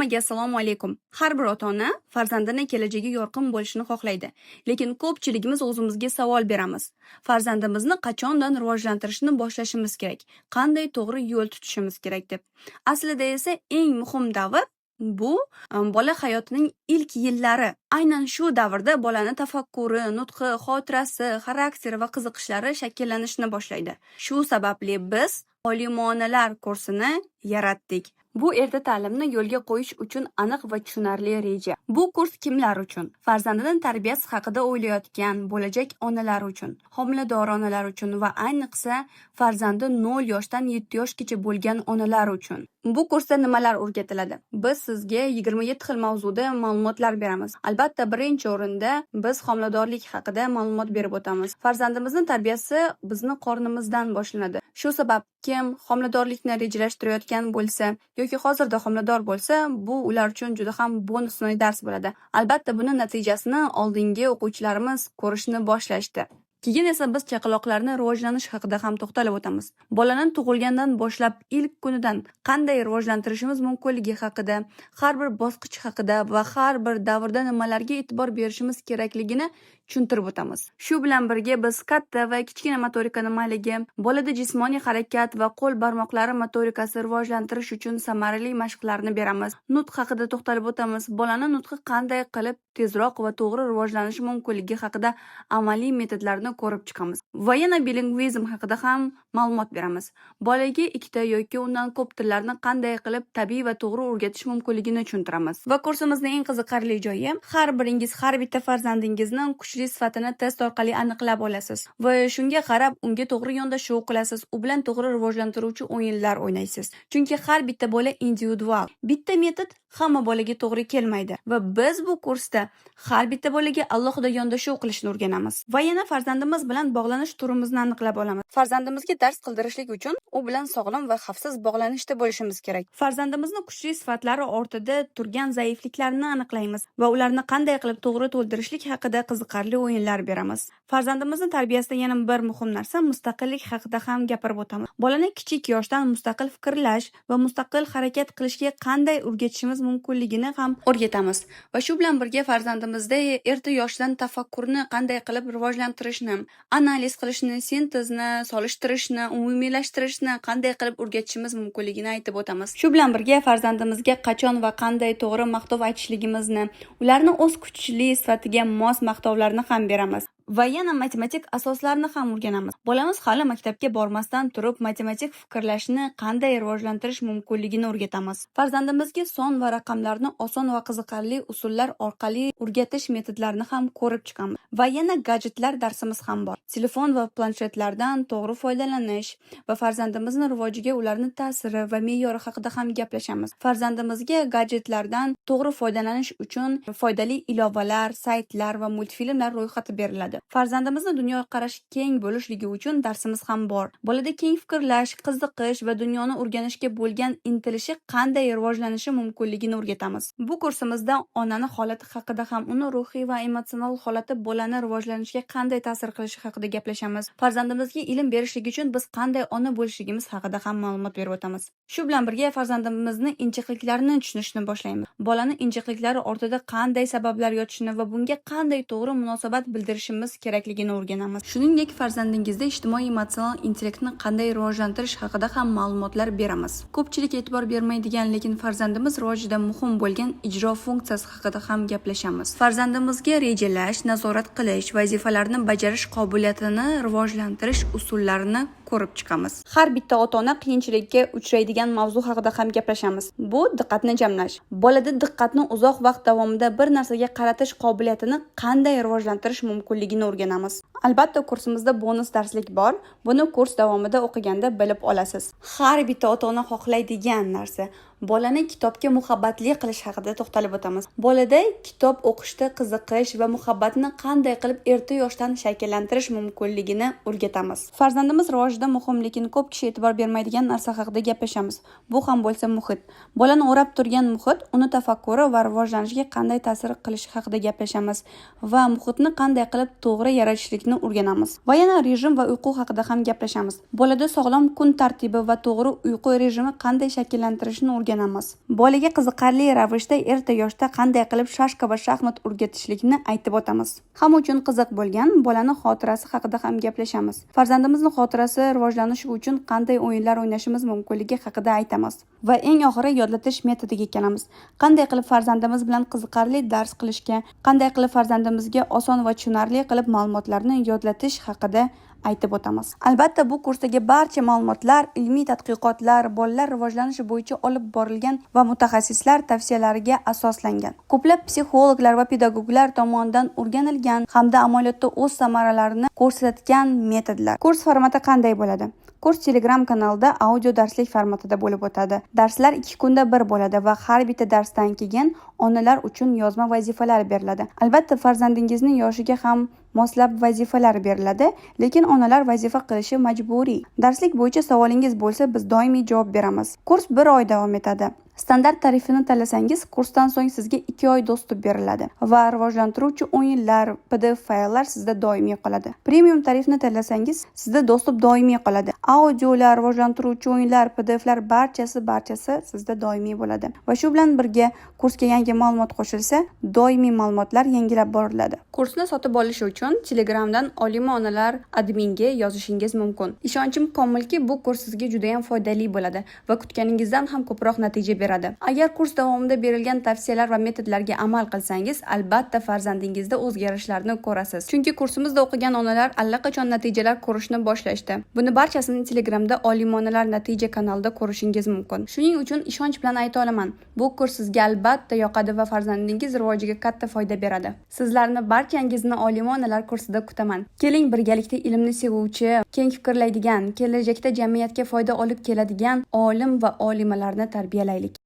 Hammaga assalomu alaykum. Har bir ota-ona farzandini kelajagi yorqin bo'lishini xohlaydi. Lekin ko'pchiligimiz o'zimizga savol beramiz. Farzandimizni qachondan rivojlantirishni boshlashimiz kerak? Qanday to'g'ri yo'l tutishimiz kerak deb. Aslida esa eng muhim davr bu bola hayotining ilk yillari. Aynan shu davrda bolani tafakkuri, nutqi, xotirasi, xarakteri va qiziqishlari shakllanishni boshlaydi. Shu sababli biz Olimonalar kursini yaratdik. Bu erta ta'limni yo'lga qo'yish uchun aniq va tushunarli reja. Bu kurs kimlar uchun? Farzandini tarbiyasi haqida o'ylayotgan bo'lajak onalar uchun, homilador onalar uchun va ayniqsa farzandi 0 yoshdan 7 yoshgacha bo'lgan onalar uchun. Bu kursda nimalar o'rgatiladi? Biz sizga 27 xil mavzuda ma'lumotlar beramiz. Albatta, birinchi o'rinda biz homiladorlik haqida ma'lumot berib o'tamiz. Farzandimizni tarbiyasi bizni qornimizdan boshlanadi. Shu sabab kim homiladorlikni rejalashtirayotgan bo'lsa yoki hozirda homilador bo'lsa, bu ular uchun juda ham bonusli dars bo'ladi. Albatta, buni natijasini oldingi o'quvchilarimiz ko'rishni boshlashdi. Keyin esa biz chaqaloqlarni rivojlanish haqida ham to'xtalib o'tamiz. Bolani tug'ilgandan boshlab ilk kunidan qanday rivojlantirishimiz mumkinligi haqida, har bir bosqich haqida va har bir davrda nimalarga e'tibor berishimiz kerakligini tushuntirib o'tamiz. Shu bilan birga biz katta va kichkina motorika nimaligi, bolada jismoniy harakat va qo'l barmoqlari motorikasi rivojlantirish uchun samarali mashqlarni beramiz. Nutq haqida to'xtalib o'tamiz. Bolani nutqi qanday qilib tezroq va to'g'ri rivojlanishi mumkinligi haqida amaliy metodlarni ko'rib chiqamiz. Va yana bilingvizm haqida ham ma'lumot beramiz. Bolaga ikkita yoki undan ko'p tillarni qanday qilib tabiiy va to'g'ri o'rgatish mumkinligini tushuntiramiz. Va kursimizning eng qiziqarli joyi, har biringiz har bitta farzandingizni kuchli sifatini test orqali aniqlab olasiz va shunga qarab unga to'g'ri yondashuv qilasiz, u bilan to'g'ri rivojlantiruvchi o'yinlar o'ynaysiz. Chunki har bitta bola individual. Bitta metod hamma bolaga to'g'ri kelmaydi va biz bu kursda har bitta bolaga alohida yondashuv qilishni o'rganamiz. Va yana farzandimiz bilan bog'lanish turimizni aniqlab olamiz. Farzandimizga dars qildirishlik uchun u bilan sog'lom va xavfsiz bog'lanishda bo'lishimiz kerak. Farzandimizni kuchli sifatlari ortida turgan zaifliklarni aniqlaymiz va ularni qanday qilib to'g'ri to'ldirishlik haqida qiziqarli o'yinlar beramiz. Farzandimizni tarbiyasida yana bir muhim narsa, mustaqillik haqida ham gapirib o'tamiz. Bolani kichik yoshdan mustaqil fikrlash va mustaqil harakat qilishga qanday o'rgatishimiz mumkinligini ham o'rgatamiz. Va shu bilan birga farzandimizda erta yoshdan tafakkurni qanday qilib rivojlantirishni, analiz qilishni, sintezni, solishtirishni, umumiylashtirishni qanday qilib o'rgatishimiz mumkinligini aytib o'tamiz. Shu bilan birga farzandimizga qachon va qanday to'g'ri maqtov aytishligimizni, ularni o'z kuchli sifatiga mos maqtovlarni ham beramiz. Va yana matematik asoslarni ham o'rganamiz. Bolamiz hali maktabga bormasdan turib matematik fikrlashni qanday rivojlantirish mumkinligini o'rgatamiz. Farzandimizga son va raqamlarni oson va qiziqarli usullar orqali o'rgatish metodlarini ham ko'rib chiqamiz. Va yana gadjetlar darsimiz ham bor. Telefon va planshetlardan to'g'ri foydalanish va farzandimizni rivojiga ularni ta'siri va me'yori haqida ham gaplashamiz. Farzandimizga gadjetlardan to'g'ri foydalanish uchun foydali ilovalar, saytlar va multfilmlar ro'yxati beriladi. Farzandimizni dunyoqarashi keng bo'lishligi uchun darsimiz ham bor. Bolada keng fikrlash, qiziqish va dunyoni o'rganishga bo'lgan intilishi qanday rivojlanishi mumkinligini o'rgatamiz. Bu kursimizda onani holati haqida ham, uni ruhiy va emotsional holati bolani rivojlanishiga qanday ta'sir qilishi haqida gaplashamiz. Farzandimizga ilm berishlik uchun biz qanday ona bo'lishligimiz haqida ham ma'lumot berib o'tamiz. Shu bilan birga farzandimizni injiqliklarini tushunishni boshlaymiz. Bolani injiqliklari ortida qanday sabablar yotishini va bunga qanday to'g'ri munosabat bildirishimiz kerakligini o'rganamiz. Shuningdek, farzandingizda ijtimoiy emotsional intellektni qanday rivojlantirish haqida ham ma'lumotlar beramiz. Ko'pchilik e'tibor bermaydigan, lekin farzandimiz rivojida muhim bo'lgan ijro funksiyasi haqida ham gaplashamiz. Farzandimizga rejalash, nazorat qilish, vazifalarni bajarish qobiliyatini rivojlantirish usullarini ko'rib chiqamiz. Har bitta ota-ona qiyinchilikka uchraydigan mavzu haqida ham gaplashamiz. Bu diqqatni jamlash. Bolada diqqatni uzoq vaqt davomida bir narsaga qaratish qobiliyatini qanday rivojlantirish mumkinligini o'rganamiz. Albatta, kursimizda bonus darslik bor. Buni kurs davomida o'qiganda bilib olasiz. Har bitta ota-ona xohlaydigan narsa, bolani kitobga muhabbatli qilish haqida to'xtalib o'tamiz. Bolada kitob o'qishda qiziqish va muhabbatni qanday qilib erta yoshdan shakllantirish mumkinligini o'rgatamiz. Farzandimiz rivojida muhim, lekin ko'p kishi e'tibor bermaydigan narsa haqida gaplashamiz. Bu ham bo'lsa muhit. Bolani o'rab turgan muhit uni tafakkuri va rivojlanishiga qanday ta'sir qilishi haqida gaplashamiz va muhitni qanday qilib to'g'ri yaratishlikni o'rganamiz. Va yana rejim va uyqu haqida ham gaplashamiz. Bolada sog'lom kun tartibi va to'g'ri uyqu rejimi qanday shakllantirishni o'rgatamiz. o'rganamiz. Bolaga qiziqarli ravishda erta yoshda qanday qilib shashka va shaxmat o'rgatishlikni aytib o'tamiz. Hamma uchun qiziq bo'lgan bolani xotirasi haqida ham gaplashamiz. Farzandimizni xotirasi rivojlanishi uchun qanday o'yinlar o'ynashimiz mumkinligi haqida aytamiz. Va eng oxiri yodlatish metodiga kelamiz. Qanday qilib farzandimiz bilan qiziqarli dars qilishga, qanday qilib farzandimizga oson va tushunarli qilib ma'lumotlarni yodlatish haqida aytib o'tamiz. Albatta, bu kursdagi barcha ma'lumotlar ilmiy tadqiqotlar, bolalar rivojlanishi bo'yicha olib borilgan va mutaxassislar tavsiyalariga asoslangan. Ko'plab psixologlar va pedagoglar tomonidan o'rganilgan hamda amaliyotda o'z samaralarini ko'rsatgan metodlar. Kurs formati qanday bo'ladi? Kurs Telegram kanalida audio darslik formatida bo'lib o'tadi. Darslar 2 kunda bir bo'ladi va har bitta darsdan keyin onalar uchun yozma vazifalar beriladi. Albatta, farzandingizning yoshiga ham moslab vazifalar beriladi, lekin onalar vazifa qilishi majburiy. Darslik bo'yicha savolingiz bo'lsa, biz doimiy javob beramiz. Kurs 1 oy davom etadi. Standart tarifini tanlasangiz, kursdan so'ng sizga 2 oy доступ beriladi va rivojlantiruvchi o'yinlar, PDF fayllar sizda doimiy qoladi. Premium tarifni tanlasangiz, sizda доступ doimiy qoladi. Audiolar, rivojlantiruvchi o'yinlar, PDFlar barchasi sizda doimiy bo'ladi. Va shu bilan birga kursga yangi ma'lumot qo'shilsa, doimiy ma'lumotlar yangilab boriladi. Kursni sotib olish uchun Telegramdan Olima onalar adminga yozishingiz mumkin. Ishonchim komilki, bu kurs sizga juda ham foydali bo'ladi va kutganingizdan ham ko'proq natija beradi. Agar kurs davomida berilgan tavsiyalar va metodlarga amal qilsangiz, albatta farzandingizda o'zgarishlarni ko'rasiz. Chunki kursimizda o'qigan onalar allaqachon natijalar ko'rishni boshlashdi. Buni barchasini Telegramda Olima onalar natija kanalida ko'rishingiz mumkin. Shuning uchun ishonch bilan ayta olaman, bu kurs sizga albatta yoqadi va farzandingiz rivojiga katta foyda beradi. Sizlarni barchangizni Olima onalar kursida kutaman. Keling, birgalikda ilmni sevuvchi, keng fikrlaydigan, kelajakda jamiyatga foyda olib keladigan olim va olimalarni tarbiyalaylik.